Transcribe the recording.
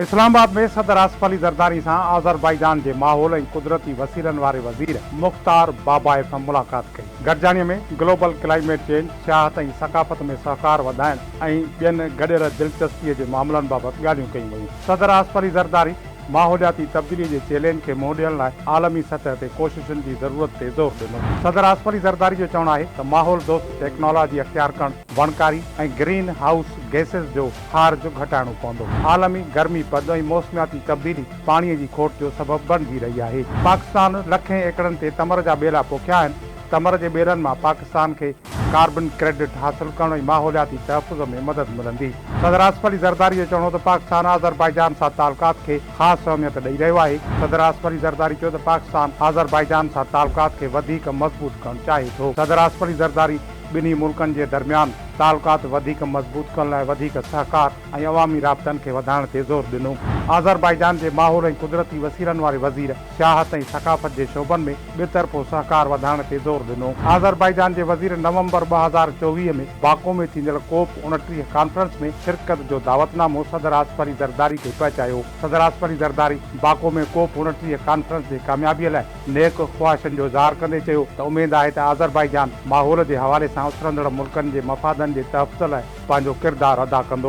اسلام آباد ۾ صدر آصف علي زرداري سان آذربائيجان جي ماحول ۽ قدرتي وسيلن واري وزير مختار بابايف ملاقات ڪئي. گڏجاڻي ۾ گلوبل ڪلائميٽ چينج، سياحت ۽ ثقافت ۾ سهڪار وڌائڻ ۽ ٻين گڏيل دلچسپي جي معاملن بابت ڳالهيون ڪيون ويون. صدر آصف علي زرداري ماحولياتي تبديلي جي چئلينج کي منهن ڏيڻ لاء عالمي سطح تي ڪوششن جي ضرورت تي زور ڏنو. صدر آصف علي زرداري جو چوڻ آهي ته ماحول دوست ٽيڪنالاجي اختيار ڪرڻ، وڻڪاري ۽ گرين هائوس گئسز جو خارج گهٽائڻو پوندو. عالمي گرمي پد ۽ موسمياتي تبديلي پاڻي جي کوٽ جو سبب بڻجي رهي آهي. پاڪستان لکين ايڪڙن تي تمر جا ٻيلا پوکيا آهن، تمر جي ٻيلن مان پاڪستان کي ڪاربن ڪريڊٽ حاصل ڪرڻ ۽ ماحولياتي تحفظ ۾ مدد ملندي. صدر آصف علي زرداري جو چوڻ هو ته پاڪستان آذربائيجان سان تعلقات کي خاص اهميت ڏئي رهيو آهي. صدر آصف علي زرداري چيو ته پاڪستان آذربائيجان سان تعلقات کي وڌيڪ مضبوط ڪرڻ چاهي ٿو. صدر آصف علي زرداري ٻنهي ملڪن جي درميان تعلقات وڌيڪ مضبوط ڪرڻ لاء وڌيڪ سهڪار ۽ عوامي رابطن کي وڌائڻ تي زور ڏنو. آذربائيجان جي ماحول ۽ قدرتي وسيلن واري وزير سياحت ۽ ثقافت جي شعبن ۾ ٻطرفو سهڪار وڌائڻ تي زور ڏنو. آذربائيجان جي وزير نومبر 2024 ۾ باڪو ۾ ٿيندڙ ڪوپ 29 ڪانفرنس ۾ شرڪت جو دعوت نامو صدر آصف علي زرداري کي پهچايو. صدر آصف علي زرداري باڪو ۾ ڪوپ 29 ڪانفرنس جي ڪاميابي لاء نيڪ خواهشن جو اظهار ڪندي چيو ته اميد آهي ته آذربائيجان ماحول جي حوالي سان اسرندڙ ملڪن جي مفادن جي تحفظ لاء پنهنجو ڪردار ادا ڪندو.